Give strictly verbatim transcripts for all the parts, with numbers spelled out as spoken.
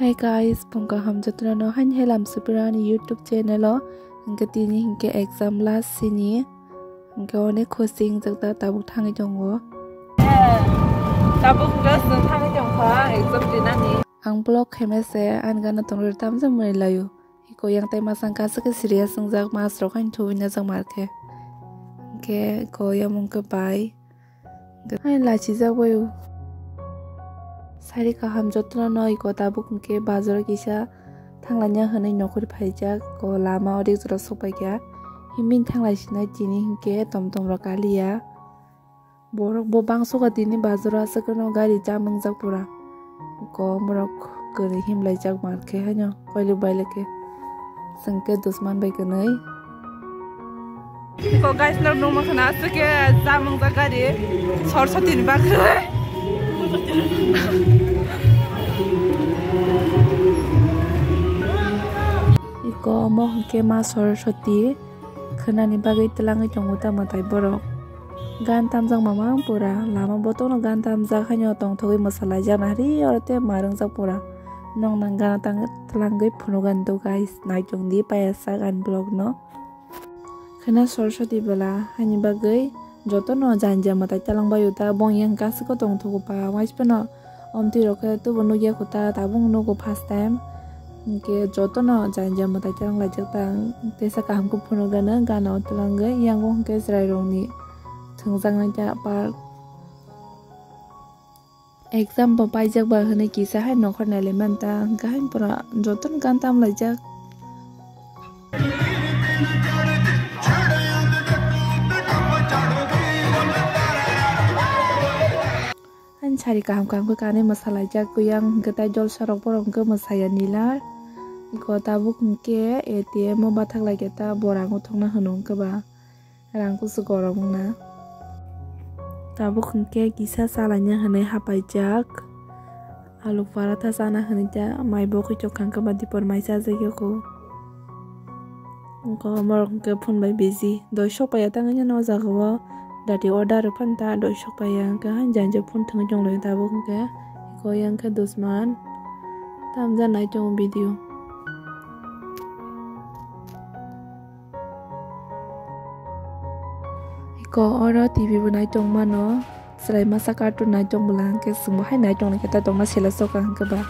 Hey guys, phung kaham jotono no hain helam supirani YouTube channel o. Hingke tini hingke exam last sini. Hingke onek khusi hingjak da tabuk thangwi tongo. Tabuk hingke chwng thangwi tongkha exam rinani. Ang vlog khaima se ani gana tongrok tamjak mwnwi laio. Iko yang tai masang kasa khe serious wngjak mas rok hain thubui najak mar khe. Hingke ko yamung khe bai. Hain lachijak bai o. Sari kaham jotono no iko tabuk hingke bazar o kisa thanglaina hwnwi nokhorwi phaijak. Ko lama o rik jora sokpaikha. Himini thanglai sinai tini hingke tom tom rok kaliya. Borok bo bangso ka tini bazar o aswk no gari jam wngjak pura. Ko borok kwrwi himlaijak mar khe haino koilok bailok khe. Chwng khe dusman bai kwnwi. Ko guys, norok nukma khna aswk khe jam wngjak gari Saraswati ni bagwi. Iko omo hwnkhe ma Saraswati khwnani bagwi twlangwi tongo ta mwtai borok. Gan tamjak mamang pura lama botokno gan tamjak haino tongthogwi mwsalaijak nahari oro tei ma rwngjak pura. Noknang gana tang twlangwi phunukgani do guys, naichongdi paiyasak ani vlogno. Khwna Saraswati bwla haini bagwi jotono janja mwtai twlangbaio ta bong yang kasiko tongthogo ba waisphano. Omtwi rok khe tubo nukya kho ta, tabuk nugo first time. Hinkhe jotono janja mwtai twlang laijak ta, ang teisa kaham khe phunukgano gana o twlangwi, yango hinkhe chwrairokni thwngjaknai ta park. Exam bo paijak ba hwnwi kisa hai nokhor nailaimanta, hinkhe hain pura jotono gan tamlaijak. Ani sari kaham kaham khe kanwi mwsalaijak, kuyang hwnkhe tai jolsa rok borok hwnkhe mwsaya nila. Iko tabuk hwnkhe A T M o bathak laikya ta borang o thokna hwno hwnkhe ba rang kusu gorok wngna. Tabuk hwnkhe kisa chalaina hwnwi hapaijak. Alu paratha chana hwnwi ta mai bo khe chokha hwnkhe ba dipor mai chajak yoko. Wngkha omorok hwnkhe phone bai busy. Doi sok paiya tangwi nw o jaga o dati order rw phano ta doi sok paiya hwnkhe hain janja phone thwngwi tonglaio tabuk hwnkhe. Eko yang khe dusman tamjak nai tongo video. Eko oro T V bo nai tong mano. Chwrai masa cartoon nai tong bwla hwnkhe chwngbo hai nai tong nai khe ta tongna sela sok ang hwnkhe ba.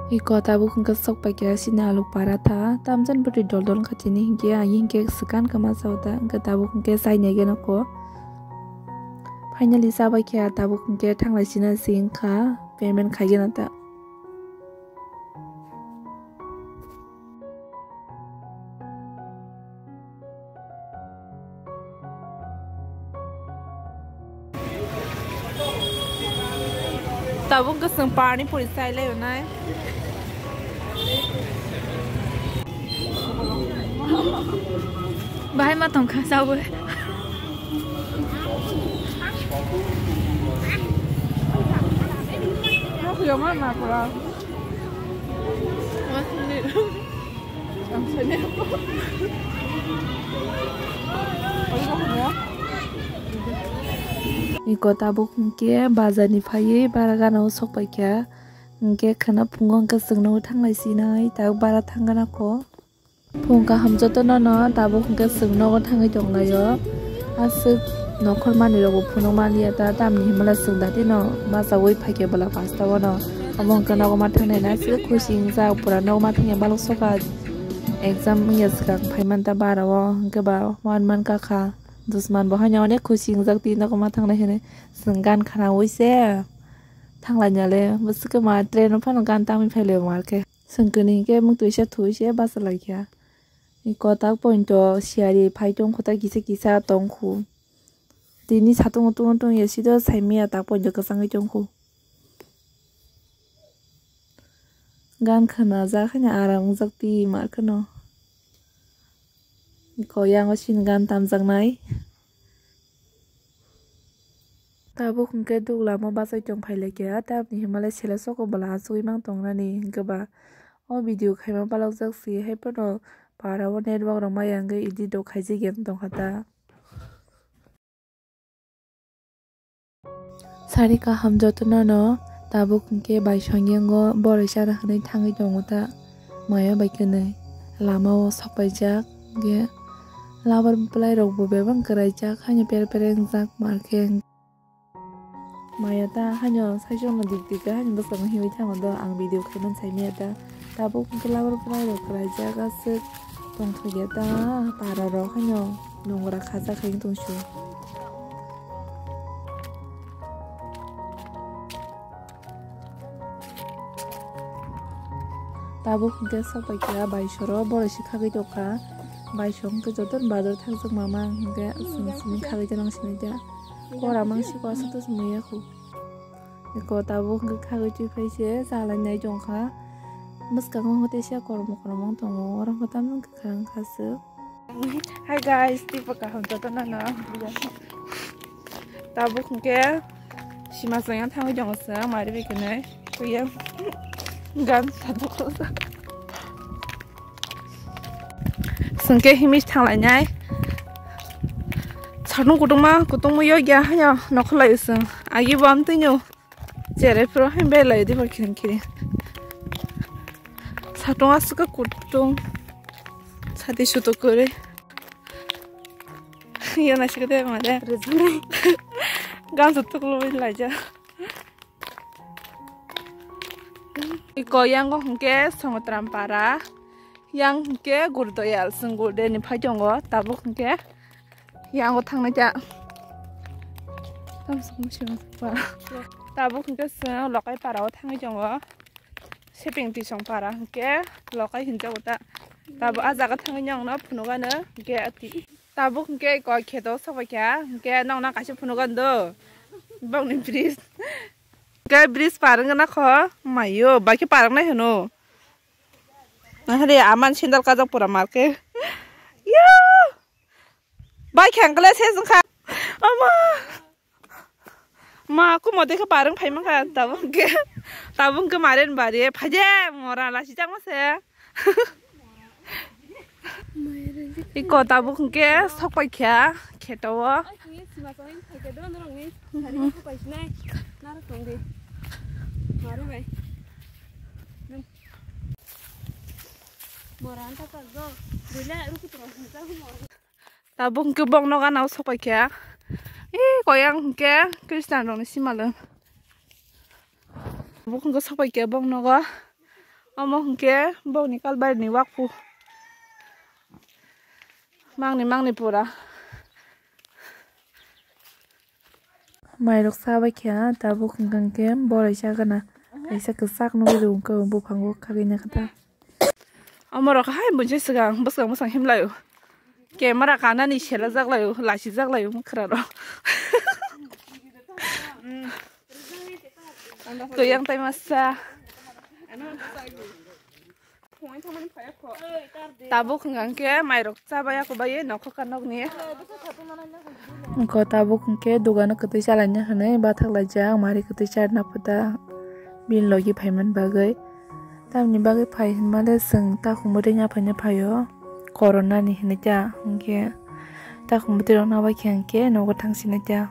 Iko tabuk hwnkhe sok paikha chini alu paratha, tamjani bwtwi dol dol wngkha chini hinkhe, ayang hinkhe swkang khe masa o ta, hwnkhe tabuk hwnkhe chaina khe noko. Finally chabai khe tabuk hwnkhe thanglai china si wngkha, payment khaigena ta. Tabuk hwnkhe chwng pani puri chai lai nai. Bahai ma tongkha chawi. Iko tabuk hwnkhe bazar ni phaiwi bara gana o sok paikha. Hwnkhe khwna phungo hwnkhe chwngno thanglai sinai tabuk bara thang gana kho. Phung kaham jotono no tabuk hwnkhe chwng nogo thangwi tonglaio. Aswk nokhor manwi rokbo phunuk manliya ta, tamni hwnmale chwng datino bachaui phaikhe bwla pasta o no. Omo hwnkhe nogo ma thangnai na aswk khusi wngjak, pura nogo ma thangya balok sokha exam wngya swkang phaimanta bara o, hwnkhe ba one month kakha. Dusman bo haino onek khusi wngjak twi nogo ma thangnai hinwi chwng gan khwnaui se thanglainale bwswk ma train o phano gan tamwi phailaio mar khe. Chwng kwnwi hwnkhe mwtwi se thwi se bacha laikha. Ni kotak pointo siyari phai tongkho ta kisa kisa tongkhu. Tini satung tung tung ya sido saimaya tak pointo kwchangwi tongkhu. Gan khwnajak haino aram wngjak twi mar kheno. Ni koyango sini gan tamjaknai. Tabuk hwnkhe duk lama bachai tong phai laikha, tamni hwnmale sela soko bwla achugwi mang tongnani hwnkhe ba. O video khaima balokjak si, hai phano para o network rok maya hwnkhe edit rok khaijak ya wng tongkha ta. Thari kaham jotono no, tabuk hwnkhe bai songyango boroi chana hwnwi thangwi tongo ta maya bai kwnwi. Lama o sokpaijak hwnkhe labar bwlai rok bo bebak kwraijak haino per per wngjak markhe. Maya ta haino saichung no dik dik haino bwskango hiwi thango do ang video khaiman saimaya ta. Tabuk hwnkhe labar bwlai rok kwraijak aswk tongthokya ta para rok haino nongra khacha khai tongsu. Tabuk hwnkhe sokpaikha baisoro boroi se khagwi tongkha. Baisong hwnkhe jotono bazar thangjakma mang hwnkhe chwng simi khagwi tongna sinai ta. Kora mangsi kosok to chwng maya khu. Eko tabuk hwnkhe khagwi twi phai se chalai nai tongkha. Bwskango hwnkhe teisa kormo kormo wng tongo. Oro hwnkhe tamni kwkhwrang kha swk. Hi guys, twi pa kaham jotono no. Tabuk hwnkhe sima chwng yang thangwi tongo chwng mari bai kwnwi. Twi yang gan satok. Chwng khe himis thang lainai. Satung kutungma kutungma yokya haino nokhorlai chwng. Agi bo amtwino cherai phuru haino belai diba khiring khiring. Satung aswk kutung. Sati sutuk kwrwi. Yana sikade made. Gansa tuklo laija. Iko yango hwnkhe Songotram para, yang hwnkhe Gurdoyal, chwng Gurdeni phai tongo, tabuk hwnkhe yango thangnai ta. Tabuk hwnkhe chwng Lokai para o thangwi tongo, Seping Tisong para hwnkhe Lokai hinjago ta. Tabuk ah jaga thangwi nokno phunukano hwnkhe ati. Tabuk hwnkhe iko kheto sokbaikha, hwnkhe nokna kaisa phunukano do. Bokni bridge. Khe bridge par wngna kho, mayo, bai khe par wngnai hwno. Nahari aman sandal kajak pura market. Yo! Bai khe angkle se jwngkha. Ama! Ma, kumo de khe par wng phai mankha, tabuk hwnkhe, tabuk hwnkhe maren bari, phaide, mora lasi changma se. Iko tabuk hwnkhe sokpaikha kheto o. Tabuk hwnkhe bokno gana o sokpaikha. Ee, koyang hwnkhe Christian rokni simalwng. Tabuk hwnkhe sokpaikha boknogo. Omo hwnkhe bokni kalbarini wakphu. Mangni mangni pura. Mairok chabaikha, tabuk hwnkhe boroi chagana. Kaisa kwchak nugwi rwngkha buphango khagwi naikha ta. Omorok hai bunsai swkang bwskang bwskang himlaio. Camera kanani selajaklaio, lasijaklaio mwkhrarok. Koyang tai masa. Tabuk hwnkha hwnkhe mairok chabaya kubaiwi nokho kanokni. Wngkha tabuk hwnkhe dogano kwtwi chalaina hwnwi bathak laijak, mari kwtwi charna phuta bini logi phaimani bagwi. Tamni bagwi phai hwnmale chwng takhumbo ringya phaina phaio, corona ni hwnwi ta hwnkhe takhumbo twi rokna bai khe hwnkhe nogo thangsinai ta.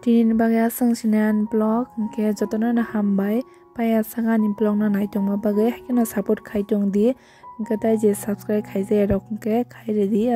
Tini ni bagwi aswk sini ani vlog hwnkhe jotono no hambai. Paiya saka ani vlog no naitongma bagwi haikhe no support khai tongdi, hwnkhe tai je subscribe khaijak rok hwnkhe khai ridi.